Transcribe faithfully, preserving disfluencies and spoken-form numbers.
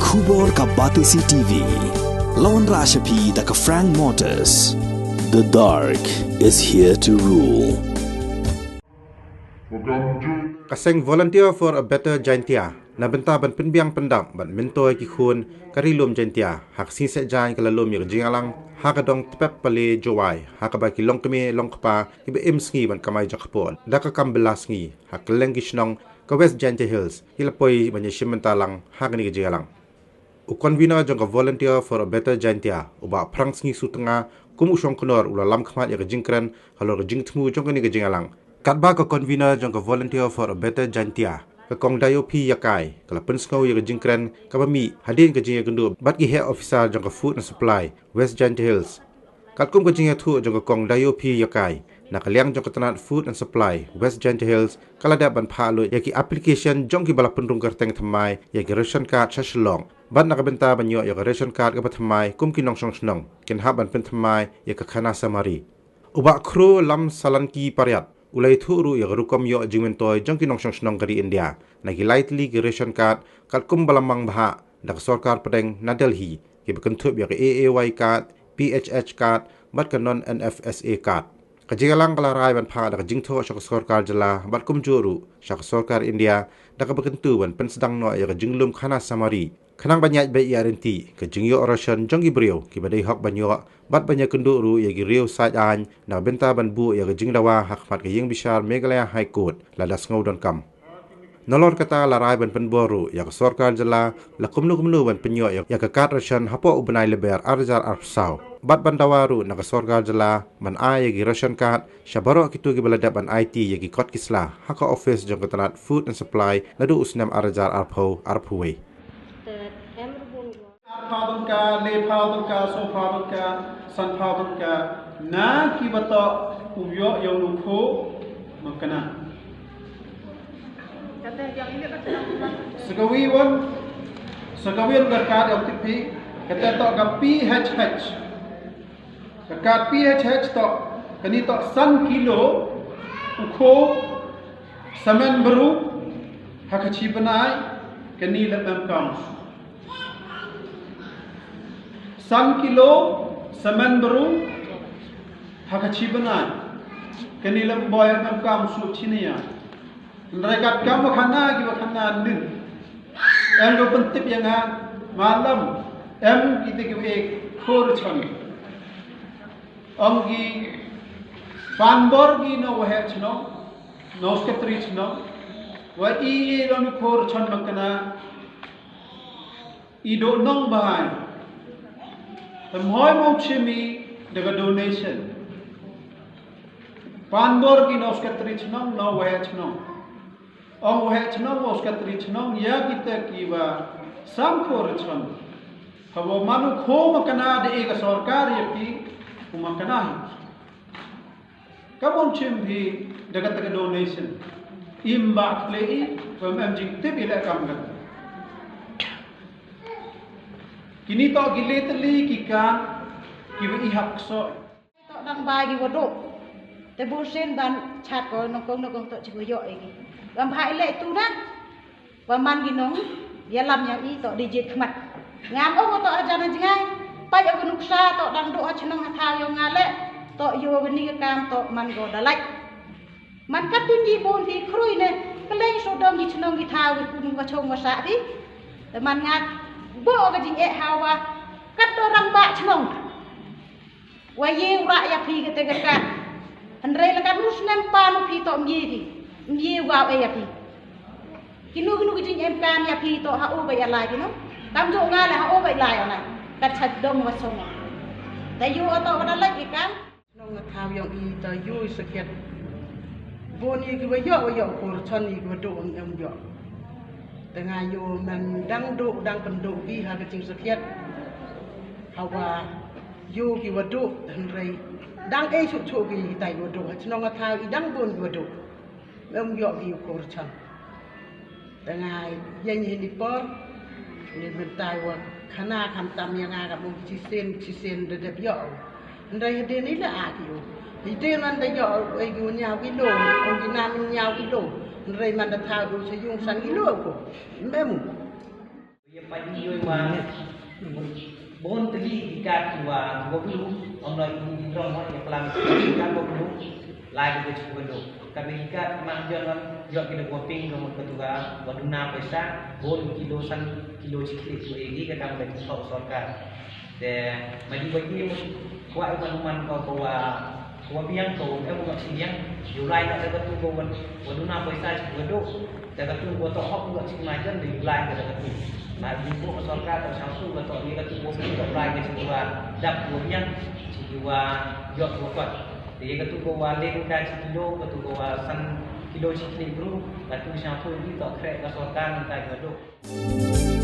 Khubor ka Batesi T V. Lawan Rashapi da ka Frank Motors. The dark is here to rule. Ka seng Volunteer for a Better Jaintia na bynta ban pynbiang pyndap bad myntoi ki khun ka Ri Lum Jaintia ha ka sngi Saitjaiñ ka la lum ïa ka jingïalang ha ka dong Tpep Pale Jowai ha kaba ki longkmie longkpa kiba im sngi ban kamai jakpoh da ka kam bylla sngi ha kylleng ki shnong ka West Jaintia Hills ki la poi ban ïashim bynta lang ha kane ka jingïalang. U convener jong ka Volunteer for a Better Jaintia, u Bah Pranksngi Sutnga, kum u shongknor u la lam khmat ïa ka jingkren halor ka jingthmu jong kane ka jingïalang. Katba ka convener jong ka Volunteer for a Better Jaintia, ka Kong Dayopi Yakai, ka la pynsngew ïa ka jingkren kaba mih hadien ka jingïakynduh bad ki heh officer jong ka Food and Supply West Jaintia Hills. Katkum ka jingïathuh jong ka Kong Dayopi Yakai, na ka liang jong ka tnat Food and Supply West Jaintia Hills ka la dep ban phah lut ïa ki application jong kiba la pynrung kyrteng thymmai ïa ki ration card sha Shillong. Bad na ka bynta ban ïoh ïa ka ration card kaba thymmai kum ki nongshong shnong, kin hap ban pynthymmai ïa ka khana samari. U Bah Khroo Lamsalanki Pariat u la ïathuh ruh ïa ka rukom ïoh jingmyntoi jong ki nongshong shnong ka ri India na ki lai tylli ki ration card katkum ba la mang bha da ka sorkar pdeng na Delhi, kiba kynthup ïa ka A A Y card, P H H card bad ka non N F S A card. Ka jingïalang ka la rai ban phah da ka jingthoh sha ka sorkar jylla bad kumjuh ruh sha ka sorkar India da kaba kyntu ban pynsdang noh ïa ka jinglum khana samari. Khnang ban ïaid beit ïaryntih ka jingïoh ration jong ki briew kiba dei hok ban ïoh bad ban ïakynduh ruh ïa ki riew said aiñ na ka bynta ban buh ïa ka jingdawa ha khmat ka ïing bishar Meghalaya High Court lada sngew donkam. Nalor kata la rai ban pynbor ruh ïa ka sorkar jylla la kumno kumno ban pynïoh ïa ka card ration hapoh u bnai Lber ar hajar arphew saw. Bad ban dawa ruh na ka sorkar jylla ban ai ïa ki ration card sha baroh kito kiba la dep ban aiti ïa ki kot ki sla ha ka office jong ka tnat Food and Supply naduh u snem ar hajar arphew arphew wei. Arphew tyngka, lephew tyngka, sawphew tyngka, sanphew tyngka na kiba toh u ïoh ïa u nongkhuh makna. Sa kawei wan, sa kawei wan ka kad ïa u tipi, kata toh ka P H H. Ka kad P H H toh, kane toh san kilo u khuh samen bru ha ka shi bnai, kane la em kam. San kilo samen bru ha ka shi bnai, kane la em boi em kam su chiniya. Hynrei kat kam ba khana ki ba khana nin. Em ka pyntip ïa nga malam em kita ki wei khor chan. Ong ki pan bor ki no waheh chnong, no secretary chnong. Wa i i don khor chan makna. I do nong bahai. Tam hoi mo chimi daga donation. Pan bor ki no secretary chnong, no waheh chnong. Ong waheh chnong, ong secretary chnong, ïa kita ki ba sam khor chnong. Haba manu kho makna de ka sorkar ïa ki, u makna hi. Ka bom chim hi da kata ka donation. Im ba kle i, ba mem jing tip i le kam kata. Kini to ki le teli ki kan, ki ba i hap kso. To dang bai ki wadu. Te bu sin ban chat ko nongkong nongkong to chi ko yo i ki. Bam ha i le tu na. Wa man ki nong ïalam ïa i to di jied khmat. Ngam ong to ha jan ha jngai. Pait ong nuksa to dang duk ha chnong ha thaw ïong nga le. To ïoh wa ni ka kam to man ko da lait. Man kat tu ngi bun phi khrui ne. Ka leng so dong ki chnong ki thaw ki kunu wa chong wa sa phi. Te man nga bo ka jingeh hawa. Kat to rang ba chnong. Wa ïew rah ïa phi kata ka kat. Hynrei la kat u snem pan u phi to mïe phi. Mïe wa e ïa phi. Kinu kinu ki jing em kan ïa phi to ha u ba ïa lai kinu. Kam jo nga le ha u ba ïa lai ona. Kat chat dong wa song. Ta yu to wa da lai ki kan. Nong nga thaw yong i ta yu i sakhiat. Bon i ki wa yo wa yo kur chon i ki wa do em yo. Te nga yu men dang do dang pen do ki ha ka jing sakhiat. Hawa Yu ki wadu hynrei dang ei suk suk ki tai wadu ha chnong nga thaw i dang bun ki wadu. Mem yok ki ukur chan. Tanga yen hi ni por ni mentai wa khana kham tam ya nga ka mung chi sen chi sen de dep yok. Hynrei hade ni la a ki u. Hade man da yok ei ki nyaw ki lo, ong ki nam nyaw ki lo. Hynrei man da thaw du sa yung san ki lo ko. Mem. Bun tylli ki card ki wa ki wa blue, ym lei ki jingdrong wa, ïa plang ki card wa blue, lai ka dei ki wa duk. Ka dei ki card man jon wan, ïoh ki da wa pink ka mut ka tu ka wa duna paisa, bun kilo san kilo chi klik tu egi ka kam ka jingthok sorkar. Te ma di wa ki mut wa i man man ka ka wa Ko wa biang ko wa em ko wa biang, yu lai ka da ka tu ko wa wa duna paisa chi wa do. Da ka tu ko to hok ko chi ma jan de yu lai ka da ka tu. Na yu ko ka sorkar ka sang tu ka to ni ka tu ko yu lai ka chi wa dap ko wa biang chi wa yok ko wa kot. De ka tu ko wa len ka chi kilo ka tu ko wa san kilo chi kilo bru ka tu sang tu ni to kre ka sorkar ni ka wa do.